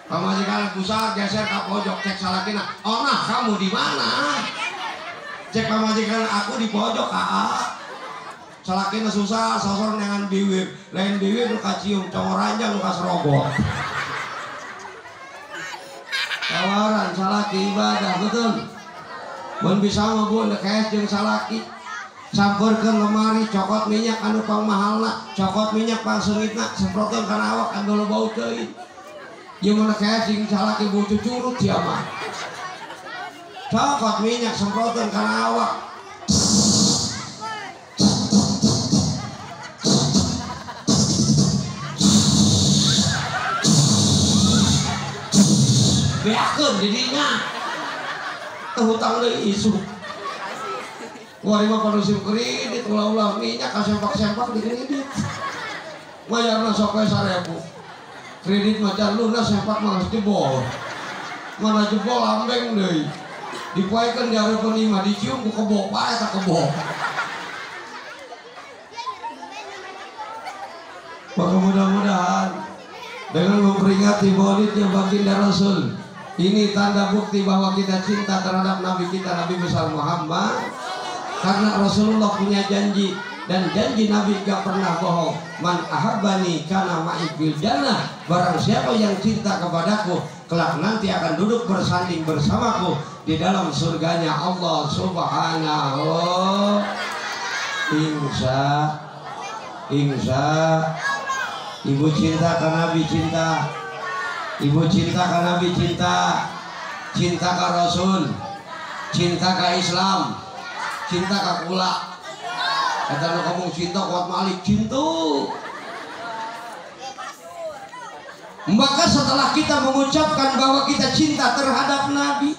Pamajikan pusat geser ka pojok cek salakina. Onah kamu di mana? Cek pamajikan aku di pojok aa. Salakina susah sosor dengan biwir. Lain biwir nu kacium, congor ranjang nu kaserobot. Tawaran salaki ibadah betul. Mun bisa mah bun kaes jeung salaki. Sampeurkeun lemari cokot minyak anu pangmahalna, cokot minyak pangseungitna, semprotkeun kana awak anu bau teuing. Ieu mun kaes jeung salaki bau cucurut sia mah. Cokot minyak semprotkeun kana awak. Beakeun di dinya. Teu hutang deui isuk. Wari mah musim kredit, ulah-ulah minyak kasempak-sempak di kredit. Mayarna sok we 1000. Kredit mah can lunas sempak mah geus jebol. Mana jebol ambeng deui. Dipoekeun di hareupeun imah dicium ku kebo, pae eta kebo. Maka mudah-mudahan dengan memperingati maulidnya baginda Rasul, ini tanda bukti bahwa kita cinta terhadap Nabi kita, Nabi besar Muhammad. Karena Rasulullah punya janji dan janji Nabi gak pernah bohong. Man ahabbani kana ma'i fil jannah. Barang siapa yang cinta kepadaku, kelak nanti akan duduk bersanding bersamaku di dalam surganya Allah Subhanahu. Insya insya. Ibu cinta ke Nabi cinta. Ibu cinta ke Nabi cinta. Cinta ke Rasul. Cinta ke Islam. Cinta ke kula. Kata lu ngomong cinta kuat malik cinta. Maka setelah kita mengucapkan bahwa kita cinta terhadap Nabi,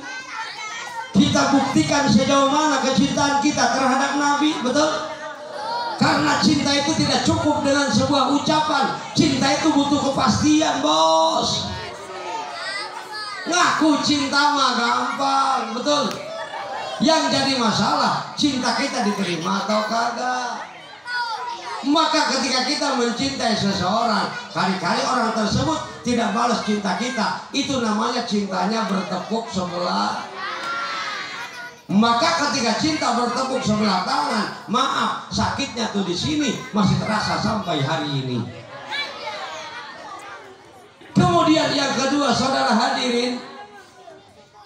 kita buktikan sejauh mana kecintaan kita terhadap Nabi, betul? Karena cinta itu tidak cukup dengan sebuah ucapan. Cinta itu butuh kepastian, bos. Ngaku cinta mah gampang, betul? Yang jadi masalah, cinta kita diterima atau kagak. Maka ketika kita mencintai seseorang, kali-kali orang tersebut tidak balas cinta kita, itu namanya cintanya bertepuk sebelah. Maka ketika cinta bertepuk sebelah tangan, maaf, sakitnya tuh di sini masih terasa sampai hari ini. Kemudian yang kedua, saudara hadirin,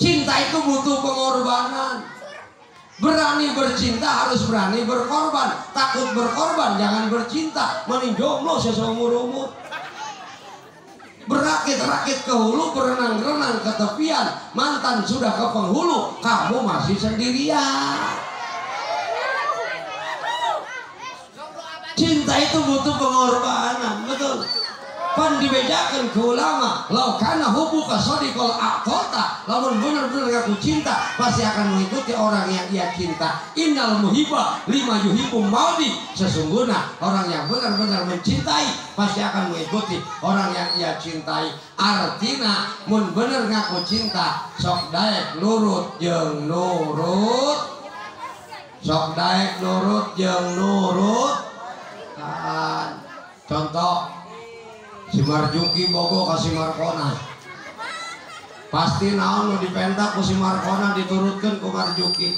cinta itu butuh pengorbanan. Berani bercinta harus berani berkorban. Takut berkorban jangan bercinta. Mending jomblo seumur-umur. Berakit-rakit ke hulu, berenang-renang ke tepian. Mantan sudah ke penghulu, kamu masih sendirian. Cinta itu butuh pengorbanan, betul. Pan dibedakan ke ulama, lau kana hubuka sadiqal aqota, lamun benar-benar ngaku cinta pasti akan mengikuti orang yang ia cinta. Innal muhibba lima yuhibbu maudi, sesungguhnya orang yang benar-benar mencintai pasti akan mengikuti orang yang ia cintai. Artina mun bener ngaku cinta, sok daek nurut jeung nurut, sok daek nurut jeung nurut. Contoh si Marjuki bogo ka si Markona, pasti naon nu dipentak ku si Markona diturutkeun ku Marjuki.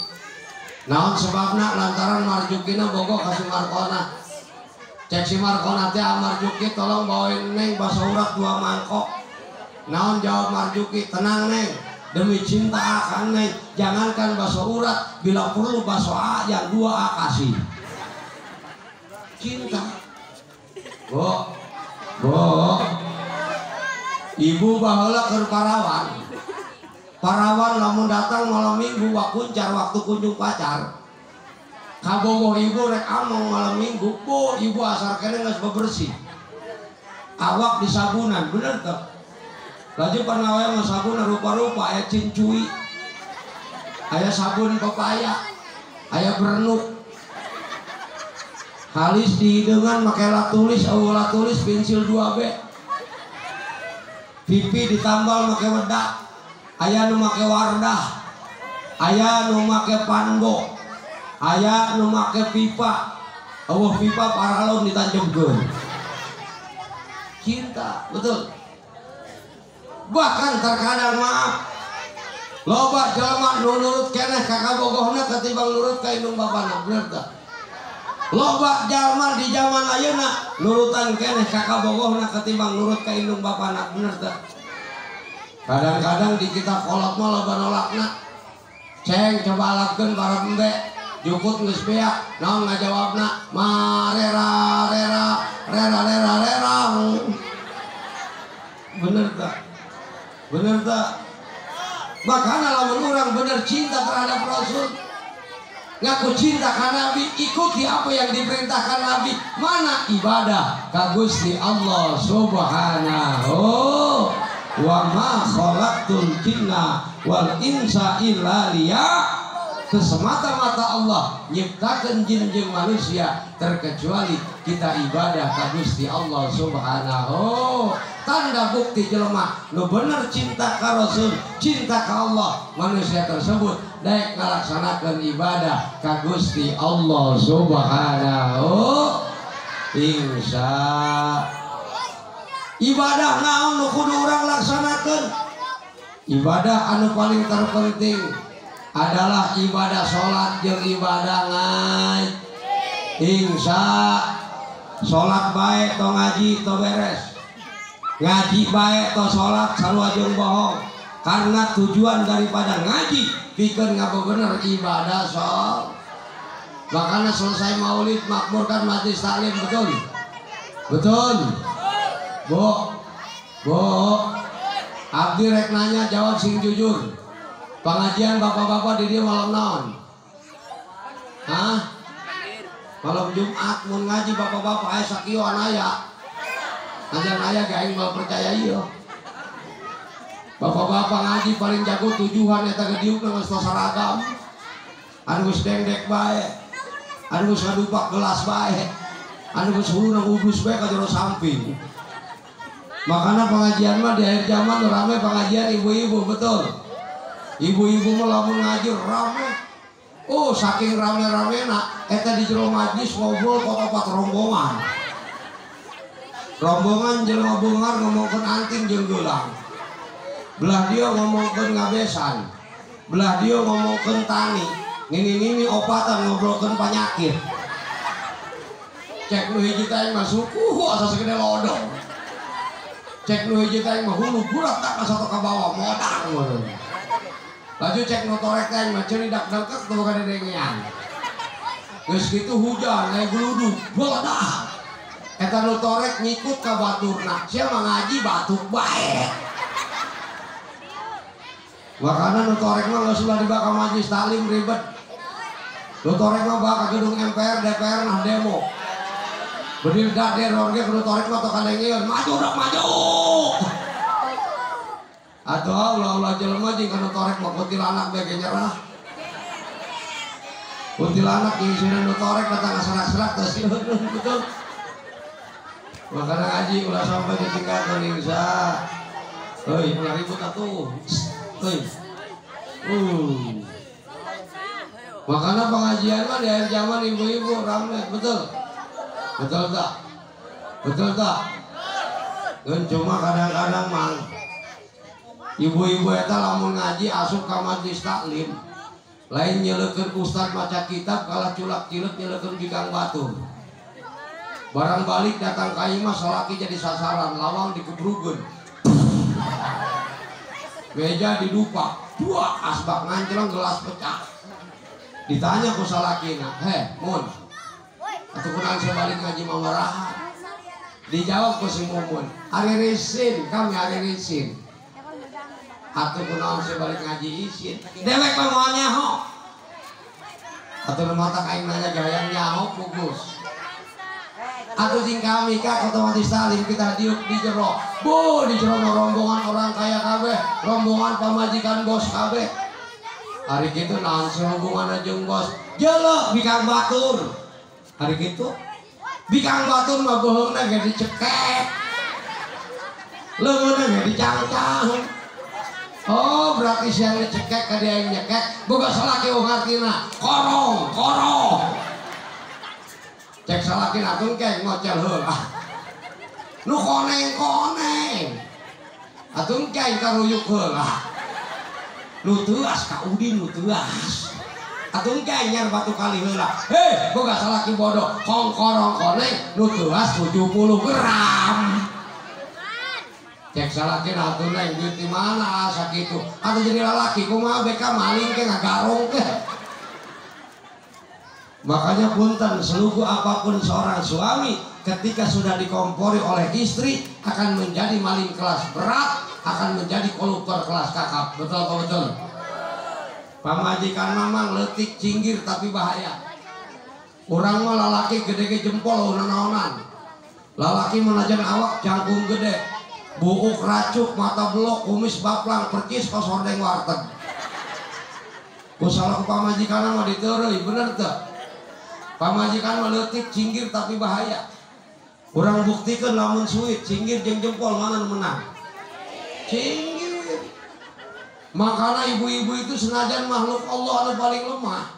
Naon sebabna? Lantaran Marjukina bogo ka si Markona. Cek si Markona teh, Marjuki tolong bawain neng bakso urat 2 mangkok. Naon jawab Marjuki, tenang neng, demi cinta akan neng, jangankan bakso urat, bila perlu bakso A yang 2 A kasih. Cinta. Bo, bo, ibu baheula keur parawan. Parawan lamun datang malam minggu wakuncar waktu kunjung pacar. Kabogoh ibu rek among malam minggu, bo ibu asar kene geus bebersih. Awak disabunan, bener teu? Laju panawe mah sabunan rupa-rupa, aya cincui, aya sabun pepaya, aya berenuk. Halis dihideungan make lat tulis, eueuh lat tulis pensil 2B. Pipi ditambal make wedak, aya nu make wardah, aya nu make panbo, aya nu make pipa. Eueuh pipa paralon ditanjemkeun. Cinta, betul. Bahkan terkadang maaf loba jelema nu nurut keneh ka kabogohna ketimbang nurut ka indung bapana, bener teu? Loba jalma di zaman ayeuna nurutan keneh ka kabogohna ketimbang nurut ka indung bapana, bener teu? Kadang-kadang di kita kolot mah loba nolakna. Ceng coba alapkeun para embe, jukut geus beak, naon ngajawabna? Marera rera rera rera rera. Bener teu? Bener teu? Makanya lamun orang bener cinta terhadap Rasul, ngaku cinta ka Nabi, ikuti apa yang diperintahkan Nabi. Mana ibadah ka Gusti Allah Subhanahu wa ma khalaqtul jinna wal insa illa liya. Semata-mata Allah nyiptakan jin jeung manusia terkecuali kita ibadah ka Gusti Allah Subhanahu. Tanda bukti jelema nu bener cinta ka Rasul, cinta ka Allah, manusia tersebut daek ngalaksanakeun ibadah ka Gusti Allah Subhanahu. Insya ibadah naon nu kudu urang laksanakeun? Ibadah anu paling terpenting adalah ibadah sholat jeung ibadah ngaji. Insya sholat bae to ngaji to beres, ngaji bae to sholat sarua jeung bohong. Karena tujuan daripada ngaji pikeun ngabebener ibadah sholat. Makanya selesai maulid makmurkan majlis taklim, betul? Betul? Bu, bu, abdi rek nanya jawab sing jujur. Pengajian bapak-bapak di dia malam naon? Hah? Malam Jumat mun ngaji bapak-bapak aya sakieu aya. Ngajar aya ge aing moal percaya ieu. Bapak-bapak ngaji paling jago tujuhan eta ge diukna geus seragam. Anu geus dengdek bae. Anu geus ngadupak gelas bae. Anu geus huluna ngubus bae ka jero samping. Makanya pengajian mah di akhir zaman rame pengajian ibu-ibu, betul? Ibu-ibu mah lamun ngaji rame. Oh, saking rame-ramena eta di jero majlis ngobrol kok opat rombongan. Rombongan jelema beunghar ngomongkeun anting jeung geulang. Belah dia ngomongkeun ngabesan. Belah dia ngomongkeun tani. Nini-nini opatan ngobrolkeun panyakit. Cek nu hiji teh mah suku asa segede lodong. Cek nu hiji teh mah hulu burak tak asa ka bawah modang ngono. Laju cek nu torek teh mah ceuri dak dengkek tuh kadedengean. Geus kitu hujan aya geluduk, beledak. Eta nu torek ngikut ka baturna, sia mah ngaji batuk bae. Makana nu torek mah geus ulah dibaka majlis taklim ribet. Nu torek mah baka gedung MPR, DPR nah demo. Bedil dader orge nu torek mah tok kadengeun, maju dok maju. Atau ulah-ulah jelema jeung kana torek mah kuntilanak bae ge nyerah. Kuntilanak jeung sieun nu torek datang ngaserak-serak teh sieun, betul. Makana ngaji ulah sampai ditinggalkeun insya. Heuy, ulah ribut atuh. Heuy. Makana pengajian mah di akhir zaman ibu-ibu rame, betul? Betul tak? Betul tak? Kan cuma kadang-kadang mang ibu-ibu eta lamun ngaji asup ka majlis taklim lain nyeleukeun ustad maca kitab kalah culak-cileuk nyeleukeun bikang batur. Barang balik datang ka imah salaki jadi sasaran, lawang dikebrugeun. Meja didupak, dua asbak nganclong gelas pecah. Ditanya ku salakina, "Heh, Mun. Atuh kunaon sia balik ngaji mawarahan?" Dijawab ku si Mumun, "Ari risin, kami ari risin." Atuh kunaon sia balik ngaji isin. Dewek mah moal nyaho. Atuh nu matak aing nanya gayang nyaho pugus. Atuh jeung kami ka otomatis salim kita diuk di jero. Bu, di jero rombongan orang kaya kabeh, rombongan pamajikan bos kabeh. Hari kitu naon sih hubunganna jeung bos? Jeuleuh bikang batur. Hari kitu bikang batur mah beuheungna ge dicekek. Leungeunna ge dicangcang. Oh, berarti siang dicekek ka dia yang nyekek, boga salaki wong hartina. Korong, korong. Cek salaki atuh ke ngocel heula. Nu koneng-koneng. Atuh engke aing karuyuk heula. Nu teuas ka Udin nu teuas. Atuh engke aing nyar batu kali heula. Heh, boga salaki bodoh, kongkorong koneng nu teuas 70 gram. Cek salaki atuh neng duit di mana sakitu. Atuh jadi lalaki kumaha beka maling ke ngagarong ke. Makanya punten, selugu apapun seorang suami ketika sudah dikompori oleh istri akan menjadi maling kelas berat, akan menjadi koruptor kelas kakap. Betul apa betul? Pamajikan mamang leutik cinggir tapi bahaya. Urang mah lalaki gede ge jempol naonan. Lalaki menajan awak jangkung gede, buuk racuk, mata belok, kumis baplang, percis kos hordeng warteg. Ku salah ku pamajikan mah diteureuy, bener teu? Pamajikan mah leutik cinggir tapi bahaya. Urang buktikeun lamun suit cinggir jeung jempol mana nu menang? Cinggir. Makanya ibu-ibu itu senajan makhluk Allah anu paling lemah.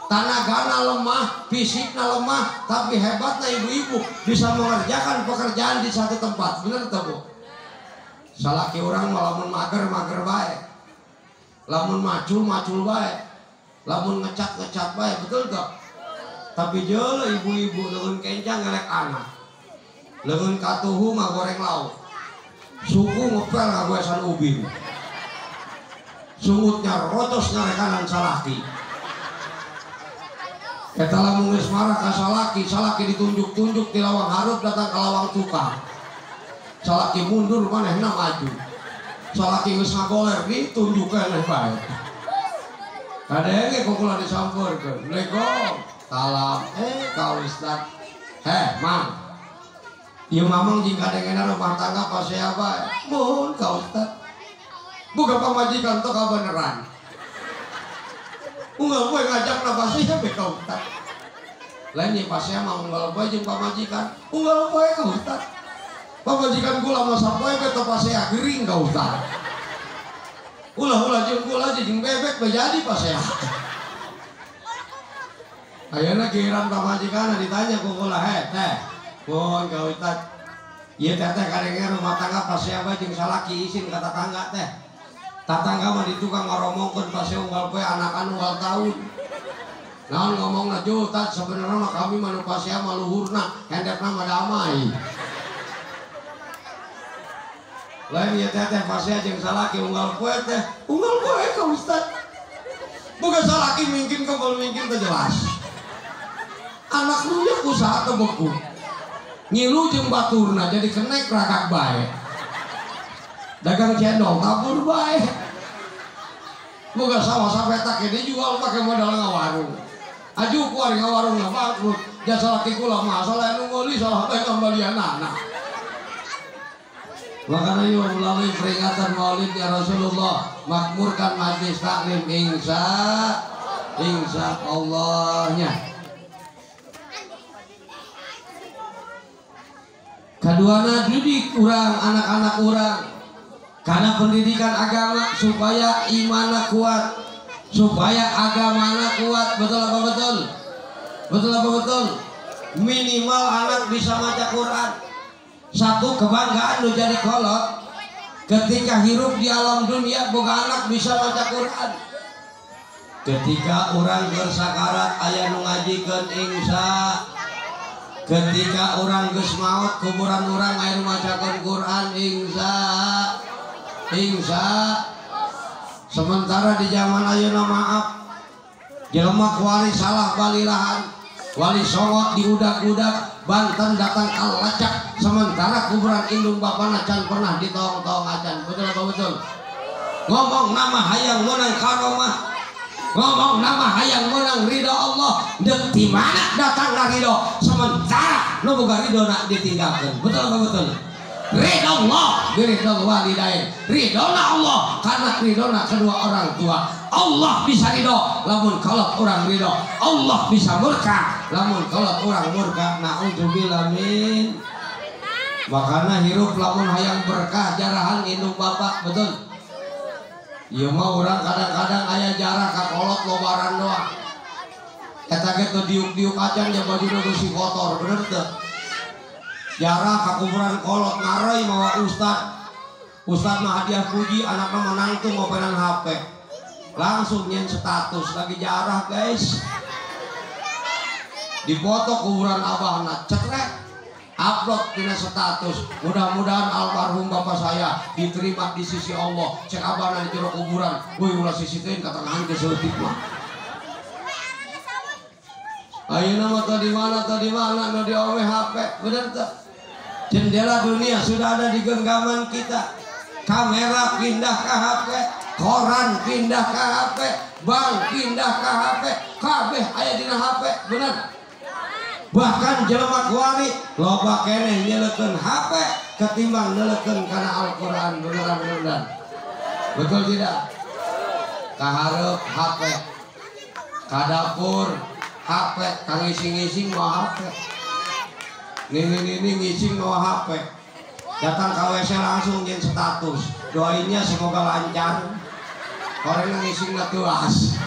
Tanagana lemah, fisikna lemah, tapi hebatnya ibu-ibu bisa mengerjakan pekerjaan di satu tempat. Bener teu, Bu? Salaki urang mah lamun mager mager bae. Lamun macul macul bae. Lamun ngecat ngecat bae, betul teu? Tapi jeuleuh ibu-ibu leungeun kencang ngelek anak. Leungeun katuhu mah goreng lauk. Suku ngepel ngagoesan ubin. Sungutnya rotos ngarekanan salaki. Eta lamun geus marah ka salaki, salaki ditunjuk-tunjuk di lawang hareup datang ka lawang tukang. Salaki mundur manehna maju. Salaki geus ngagoler ditunjuk keneh bae. Kadenge ku kula disampeurkeun. Assalamualaikum. Salam, ka Ustad. Heh, Mang. Ieu mamang jeung kadengena rumah tangga pasea bae. Muhun ka Ustad. Boga pamajikan teh kabeneran. Unggal poe ngajakna pasea be ka Ustad. Lain ieu pasea mah unggal poe jeung pamajikan. Unggal poe ka Ustad. Pamajikan kula mah sapoe be teu pasea gering ka Ustad. Ulah-ulah jeung kula jeung bebek be jadi pasea. Ayeuna giliran pamajikan ditanya ku kula, "Heh, teh, mun ka Ustad, ieu teh teh kadenge rumah tangga pasea bae jeung salaki isin ka tatangga teh. Tatangga mah di tukang ngoromongkeun pasea unggal poe anakan unggal taun." Naon ngomongna jo, Tad, sebenarnya mah kami mah nu pasea mah luhurna, hendepna mah damai. Lain ieu teh teh pasea jeung salaki unggal poe teh, unggal poe ka Ustad. Boga salaki mingkin kebol mingkin teh jelas. Anak luya usaha teu beku. Ngilu jeung baturna jadi kenek ragak bae. Dagang cendol tabur bae. Boga sawah sapetak ge dijual pake modal ngawarung. Aju ku ari ngawarungna bangkrut. Jasa laki kula mah salah nu meuli salah teh ngambalian anak. Makanya yuk melalui peringatan Maulid ya Rasulullah makmurkan majlis taklim insya Allahnya. Kaduana didik urang anak-anak urang karena pendidikan agama supaya imanna kuat, supaya agamana kuat. Betul apa betul? Betul apa betul? Minimal anak bisa maca Quran. Satu kebanggaan lu jadi kolot ketika hirup di alam dunia boga anak bisa maca Quran. Ketika orang bersakarat aya nu ngajikeun insya. Ketika orang geus maot kuburan orang aya nu macakeun Quran insya. Insya. Sementara di zaman ayeuna maaf jelema kuari salah balilahan, wali songo diudak-udak, Banten datang kalacak, sementara kuburan indung bapana can pernah ditong-tong acan. Betul apa betul? Ngomong nama hayang menang karomah, ngomong nama hayang menang ridho Allah, deuk di mana datangna ridho, sementara nu boga ridho nak ditinggalkeun. Betul apa betul? Ridho Allah, ridho walidain, ridhona Allah karena ridhona kedua orang tua. Allah bisa ridho lamun kalau orang ridho, Allah bisa murka lamun kalau orang murka. Naudzubillah min. Makana hirup lamun hayang berkah jarahan indung bapak, betul? Ieu mah urang kadang-kadang aya jarah ka kolot lobaran doang. Eta ge teu diuk-diuk acan ja bajuna beusi kotor, bener teu? Jarah ka kuburan kolot ngarai mawa ustad. Ustaz mah hadiah puji anakna mah nangtung ngopenan HP. Langsung nyen status lagi jarah guys. Dipoto kuburan abahna cetrek. Upload dina status. Mudah-mudahan almarhum bapak saya diterima di sisi Allah. Cek abahna di jero kuburan. Woi ulah sisi teuing katengahan ke seutik mah. Ayeuna mah tadi mana nu diomeh HP, bener teu? Jendela dunia sudah ada di genggaman kita. Kamera pindah ke HP, koran pindah ke HP, bank pindah ke HP, kabeh aya dina HP, bener? Bahkan jelema kuari loba keneh nyeleukeun HP ketimbang nyeleukeun kana Al-Qur'an, beneran. Betul tidak? Kahareup HP, ka dapur HP, ka ngising-ngising mawa HP. Nini-nini ngising mawa HP. Datang ke WC langsung nyen status. Doainnya semoga lancar. Orang ngisingna tuas.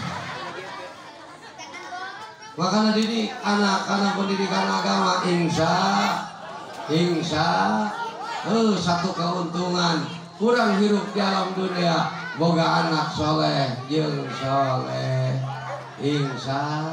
Makanya didik anak karena pendidikan agama insya satu keuntungan kurang hirup di alam dunia boga anak soleh jeung soleh insya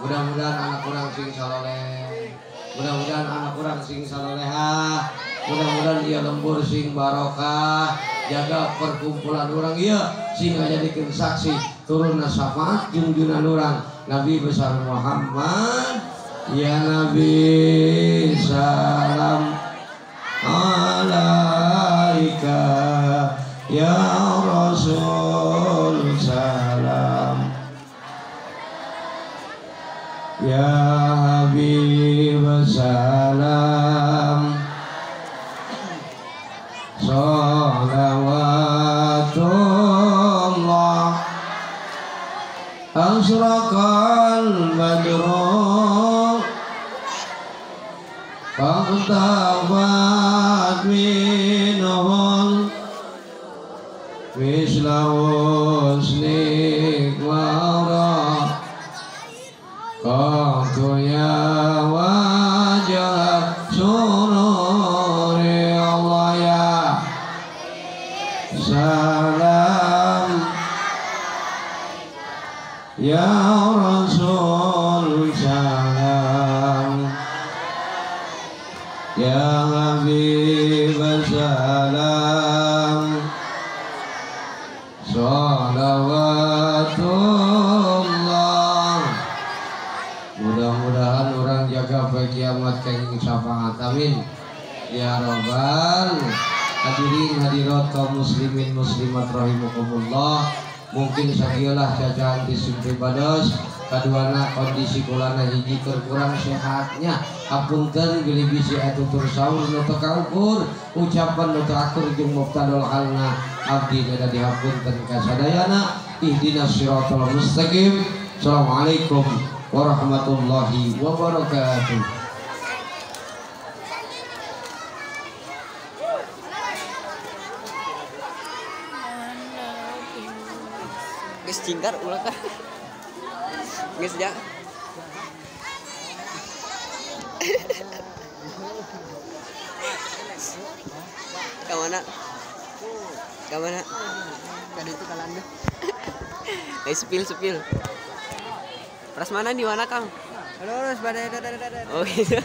mudah-mudahan anak kurang sing soleh, mudah-mudahan anak kurang sing soleha, mudah-mudahan ia lembur sing barokah, jaga perkumpulan orang iya sing ngajadikeun saksi turunna syafaat junjunan urang Nabi besar Muhammad. Ya Nabi salam alaika, ya Rasul salam, ya Habib salam, sholawatullah asraqal badru faqtafat minhum misla husnik wa qatu ya wajah sururi Allah ya salam ya Rasul salam, ya Habib salam, sholawatullah. Mudah-mudahan orang jaga baik kiamat kenging syafaat, amin ya robbal. Hadirin hadirat kaum muslimin muslimat rahimakumullah. Mungkin sakieulah jajahan di simpri bados kaduana kondisi kulana hiji keur kurang sehatnya. Hapunten bilih bisi atutur saur nu teu kaukur ucapan nu teu akur jeung mubtadal halna abdi neda dihapunten ka sadayana. Ihdinas siratal mustaqim. Assalamualaikum warahmatullahi wabarakatuh. Geus cingkar ulah kan. Geus ja. Ka mana? Ka mana? Ka ditu kalanda. Sepil. Prasmanan di mana, Kang? Lurus pada. Oh gitu.